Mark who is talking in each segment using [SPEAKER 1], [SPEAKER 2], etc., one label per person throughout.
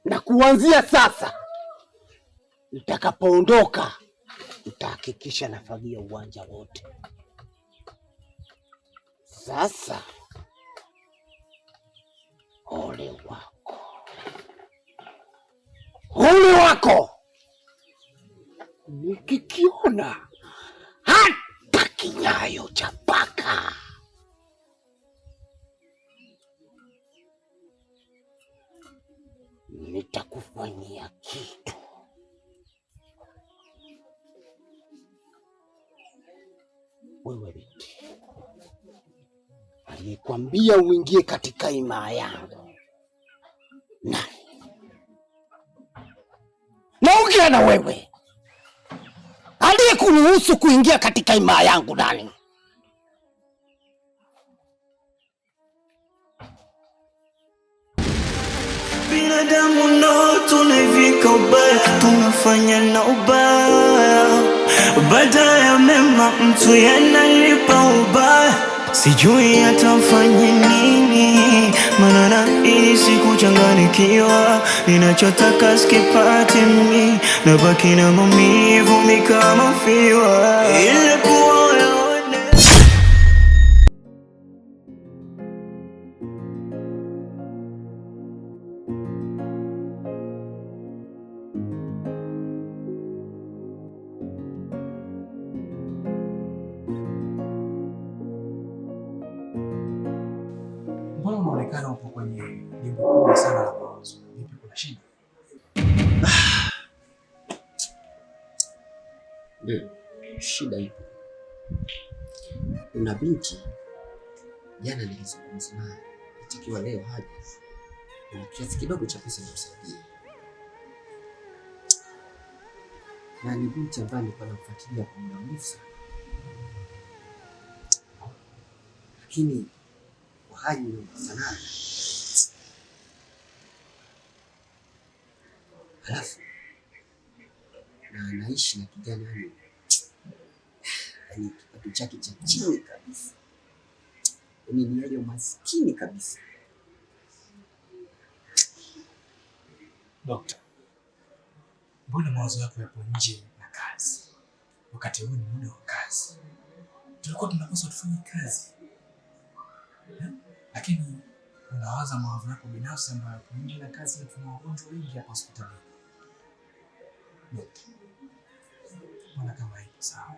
[SPEAKER 1] Na kuanzia sasa nitakapoondoka, nitahakikisha nafagia uwanja wote. Sasa ole wako, ole wako nikikiona hata kinyayo cha paka. Nitakufanyia kitu. Wewe binti, aliyekwambia uingie katika himaya yangu nani? Naongea na wewe, aliyekuruhusu kuingia katika himaya yangu nani?
[SPEAKER 2] Binadamu ndo tunaivika ubaya, tunafanya na ubaya, baada ya mema mtu yanalipa ubaya. Sijui atafanya nini, maana nahisi kuchanganikiwa. Ninachotaka sikipati mimi, nabaki na maumivu mi kama fiwa. Ile kuwa
[SPEAKER 3] Mbona unaonekana upo kwenye dimbwi kubwa sana la mawazo? Vipi, kuna shida?
[SPEAKER 4] Ndio, shida ipo. Kuna binti jana nilizungumza naye, itakiwa leo haje na kiasi kidogo cha pesa nimsaidie, na ni binti ambaye nilikuwa namfuatilia kwa muda mrefu sana, lakini kwa hali niliyokutana nayo, halafu na anaishi na kijana yani kipato chake cha chini kabisa, yaani ni hali ya umaskini kabisa.
[SPEAKER 3] Dokta, mbona mawazo yako yapo nje na kazi? Wakati huu ni muda wa kazi, tulikuwa tunapaswa tufanye kazi eh? Lakini unawaza mawazo yako binafsi ambayo yapo nje na kazi, na tuna wagonjwa wengi hapa hospitalini. Dokta, mbona kama haipo sawa?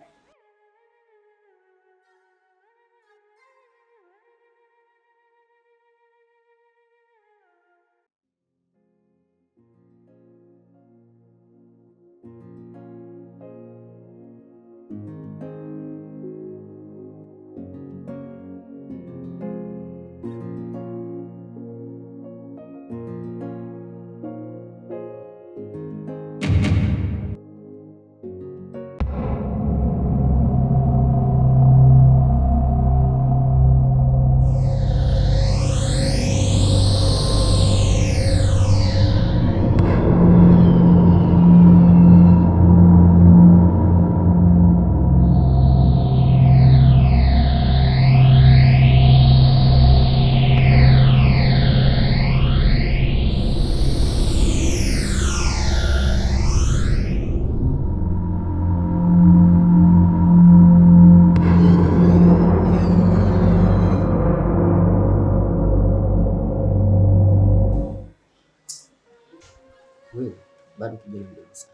[SPEAKER 4] Wewe bado kijana mdogo sana,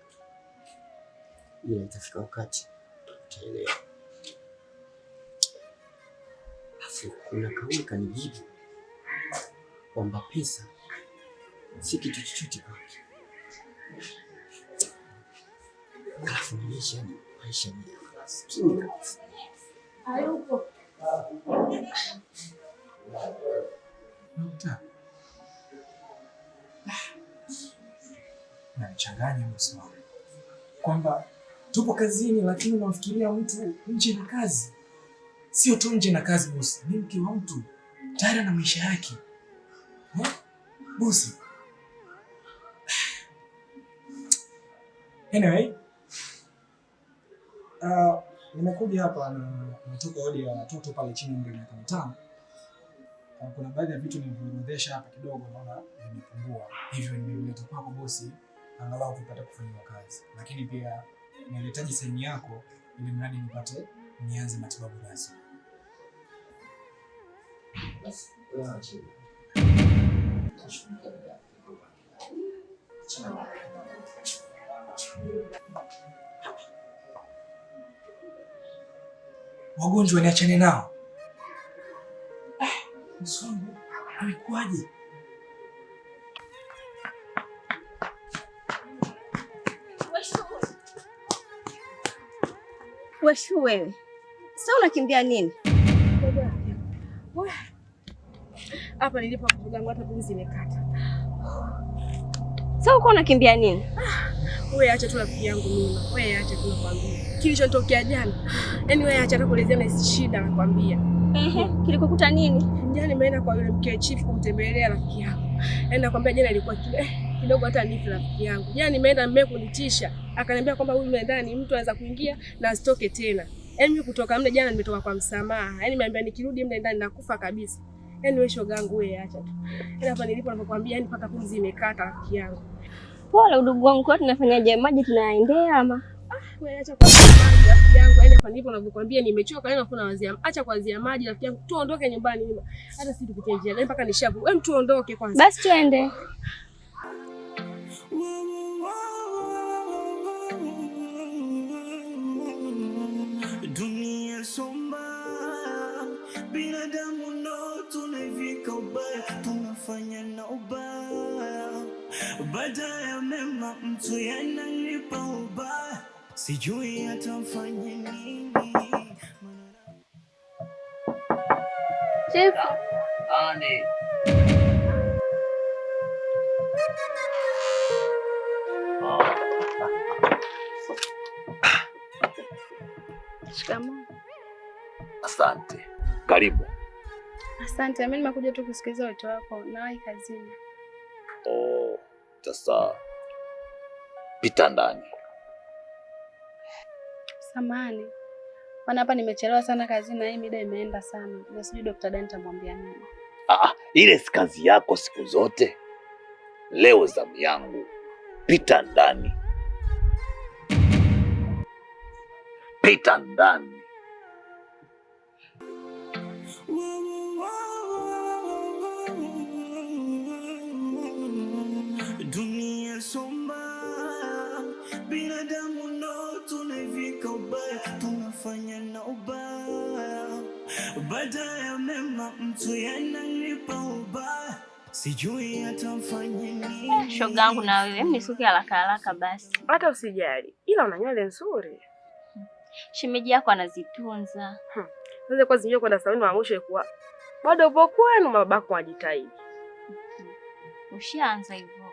[SPEAKER 4] ila itafika wakati utaelewa. Alafu kuna kauli kanijibu kwamba pesa si kitu chochote kwake, alafu maisha ni maisha ni ya maskini kabisa.
[SPEAKER 5] Hayupo.
[SPEAKER 3] Dokta, nanichanganya bosi wangu kwamba tupo kazini, lakini unamfikiria mtu nje na kazi. Sio tu nje na kazi bosi, ni mke wa mtu tayari na maisha yake eh? Bosi, anyway, nimekuja hapa na natoka wodi ya watoto pale chini umri wa miaka 5. Kuna baadhi ya vitu nilivyorodhesha hapa kidogo naona vimepungua. Hivyo nimeleta kwako bosi, angalau vipate kufanyiwa kazi, lakini pia nilihitaji saini yako ili mradi nipate nianze matibabu rasmi.
[SPEAKER 4] Basi wewe acha. Tashughulikia baadaye. Achana naye.
[SPEAKER 3] Wagonjwa niachane nao. Bosi wangu amekuwaje?
[SPEAKER 5] Weshu wewe, sasa unakimbia nini?
[SPEAKER 6] Hapa nilipo ndugu yangu hata pumzi imekata.
[SPEAKER 5] Sasa uko unakimbia nini?
[SPEAKER 6] Wewe acha tu rafiki yangu mimi. Wewe acha tu nakwambia. Kilichotokea jana. Yaani wewe acha hata kuelezea na shida nakwambia.
[SPEAKER 5] Ehe, kilikukuta nini?
[SPEAKER 6] Jana nimeenda kwa yule mke chief kumtembelea rafiki yangu. Yaani nakwambia jana ilikuwa kidogo hata nifi rafiki yangu. Jana nimeenda mume kunitisha. Akaniambia kwamba huyu ndani mtu anaweza kuingia na asitoke tena. Yaani mimi kutoka mle jana nimetoka kwa msamaha. Yaani nimeambia nikirudi mle ndani nakufa kabisa. Yaani wewe shoga yangu wewe acha tu. Yaani hapa nilipo napokuambia yaani mpaka pumzi imekata rafiki yangu.
[SPEAKER 5] Pole udugu wangu, kwa tunafanyaje? Maji tunaendea ama?
[SPEAKER 6] Wewe acha kuanzia maji rafiki yangu. Yaani hapa nilipo napokuambia nimechoka, yaani nafuna wazia. Acha kuanzia maji rafiki yangu. Tuondoke nyumbani mimi. Hata sisi tupitie njia. Yaani mpaka nishavu. Wewe mtu ondoke kwanza.
[SPEAKER 5] Basi tuende.
[SPEAKER 2] Dunia somba, binadamu ndo tunaivika ubaya, tunafanya na ubaya, baada ya mema mtu yanalipa ubaya, sijui atamfanya nini.
[SPEAKER 5] Chief.
[SPEAKER 1] Ani.
[SPEAKER 7] Shikamoo.
[SPEAKER 8] Asante. Karibu.
[SPEAKER 7] Asante, mimi nimekuja tu kusikiliza wito wako, nawahi kazini.
[SPEAKER 8] Oh, sasa pita ndani.
[SPEAKER 7] Samahani, maana hapa nimechelewa sana kazini na hii mida imeenda sana, na sijui Dr. Dan nitamwambia nini.
[SPEAKER 8] Ah, ile si kazi yako siku zote. Leo zamu yangu. Pita ndani. Pita ndani.
[SPEAKER 2] Dunia somba, binadamu ndo tunaivika ubaya, tunafanya na ubaya, baada ya mema mtu yanalipa ubaya, sijui atamfanya nini.
[SPEAKER 5] Shoga yangu na wewe, mnisuke haraka haraka basi.
[SPEAKER 6] Hata usijali. Ila una nywele nzuri.
[SPEAKER 5] Shemeji yako anazitunza.
[SPEAKER 6] Sasa kwa zinyoa kwenda saluni wa mwisho kuwa bado upo kwenu, babako anajitahidi.
[SPEAKER 5] Ushaanza hivyo.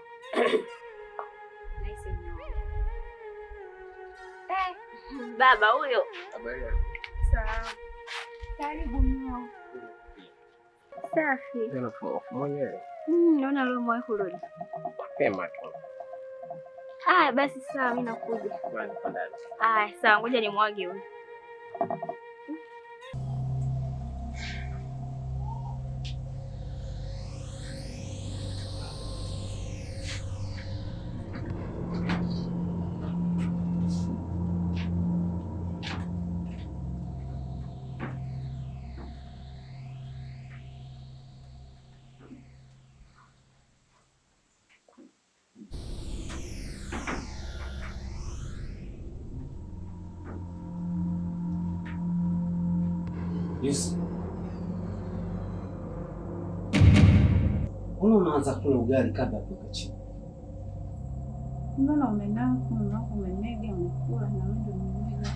[SPEAKER 5] Baba huyo.
[SPEAKER 6] Sawa.
[SPEAKER 5] Karibu mwa. Safi.
[SPEAKER 1] Mwenyewe.
[SPEAKER 5] Naona leo mwa kurudi.
[SPEAKER 1] Mapema tu.
[SPEAKER 5] Haya basi sawa, mimi nakuja. Haya sawa, ngoja nimwage huyu.
[SPEAKER 1] Yes. Mbona unaanza kula ugali kabla ya kuweka chini?
[SPEAKER 7] Mbona umenawa, mume wako umemega, umekula na wewe ndio umemega.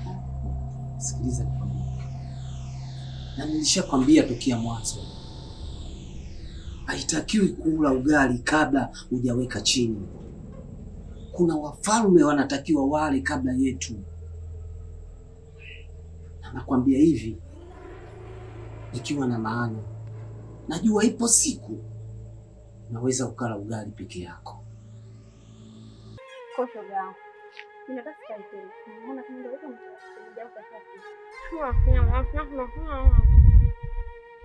[SPEAKER 1] Sikiliza nikwambie. Na nilishakwambia tokea mwanzo. Haitakiwi kula ugali kabla hujaweka chini. Kuna wafalme wanatakiwa wale kabla yetu. Na nakwambia hivi ikiwa na maana, najua ipo siku unaweza ukala ugali peke yako.
[SPEAKER 5] Kwa shoga yangu. Mimi nataka sikae. Unaona kama ndio wewe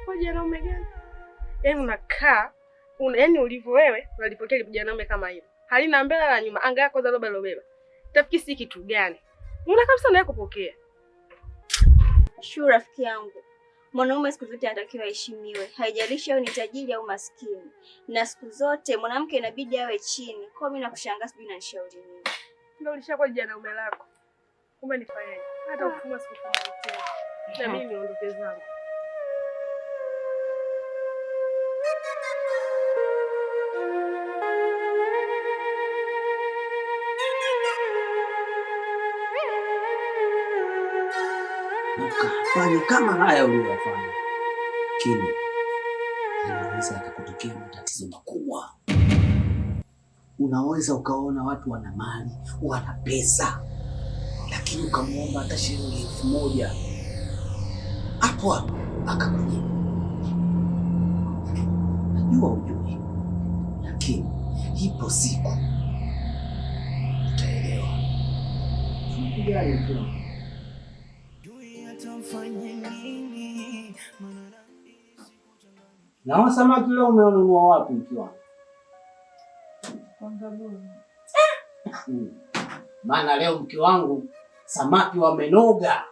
[SPEAKER 6] Kwa jana umegani? Yaani unakaa Yaani ulivyo wewe unalipokea lijanaume kama hilo. Halina mbele la nyuma, anga yako za roba lobeba. Tafikiri si kitu gani? Una kabisa naye kupokea.
[SPEAKER 5] Shu rafiki yangu, mwanaume siku zote anatakiwa aheshimiwe, haijalishi awe ni tajiri au maskini, na siku zote mwanamke inabidi awe chini. Kwa mimi nakushangaa, sijui unanishauri nini.
[SPEAKER 6] Ndio ulishakuwa janaume lako. Kumbe nifanyaje? Hata ukifuma sikufuma tena. Na mimi niondoke zangu.
[SPEAKER 1] Ukafanya kama haya uliyofanya, lakini yanaweza yakakutokea matatizo makubwa. Unaweza ukaona watu wana mali, wana pesa, lakini ukamwomba hata shilingi 1000 hapo hapo akakunyima. Najua ujui, lakini ipo siku utaelewa. Tunakujali mke. Na samaki leo umeonunua wapi mke wangu? Maana leo mke wangu samaki wamenoga.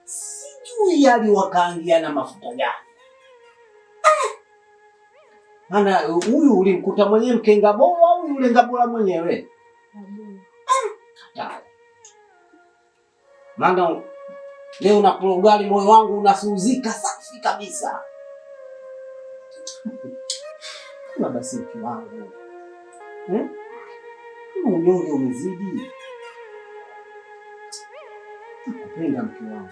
[SPEAKER 1] Sijui yali wakaangia na mafuta gani. Maana huyu ulimkuta mwenyewe mkenga bora au yule ngabola mwenyewe? Hatari. Maana leo nakula ugali moyo wangu unasuzika safi kabisa. Kula basi mke wangu. Unyonge umezidi. Nakupenda mke wangu.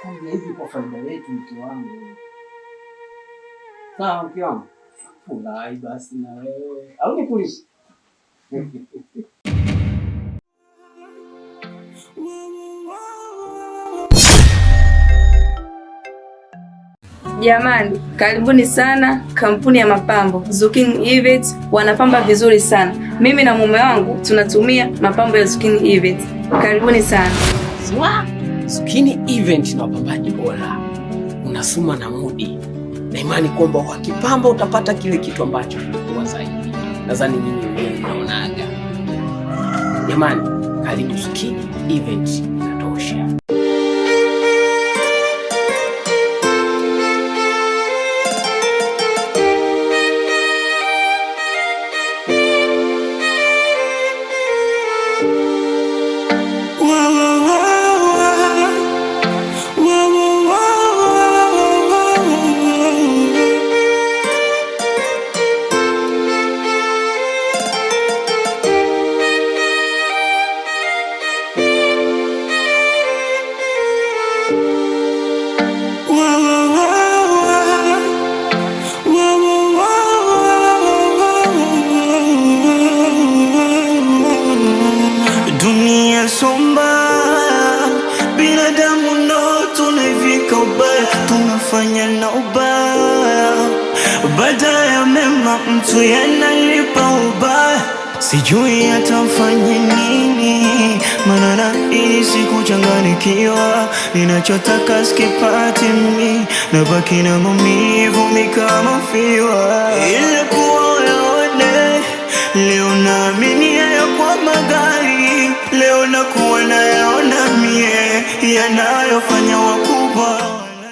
[SPEAKER 1] Kwambia hivi kwa faida yetu mke wangu. Sawa mke wangu? Furahi basi na wewe. Au nikulishe?
[SPEAKER 9] Jamani, karibuni sana kampuni ya mapambo Zucchini Event, wanapamba vizuri sana. Mimi na mume wangu tunatumia mapambo ya Zucchini Event. Karibuni sana.
[SPEAKER 1] Zucchini Event na wapambaji bora. Unasuma na mudi. Na imani kwamba wakipamba utapata kile kitu ambacho kilikuwa zaidi. Nadhani nyinyi wenyewe mnaonaga. Jamani, karibu Zucchini Event, inatosha.
[SPEAKER 2] Tunafanya na ubaya, baada ya mema mtu yanalipa ubaya. Sijui atafanya nini, maana nahisi kuchanganyikiwa. Ninachotaka sikipati mimi, nabaki na maumivu mimi kama fiwa. Ila kuwaone leo naamini hayo kwa magari, leo nakuwa nayaona mie yanayofanya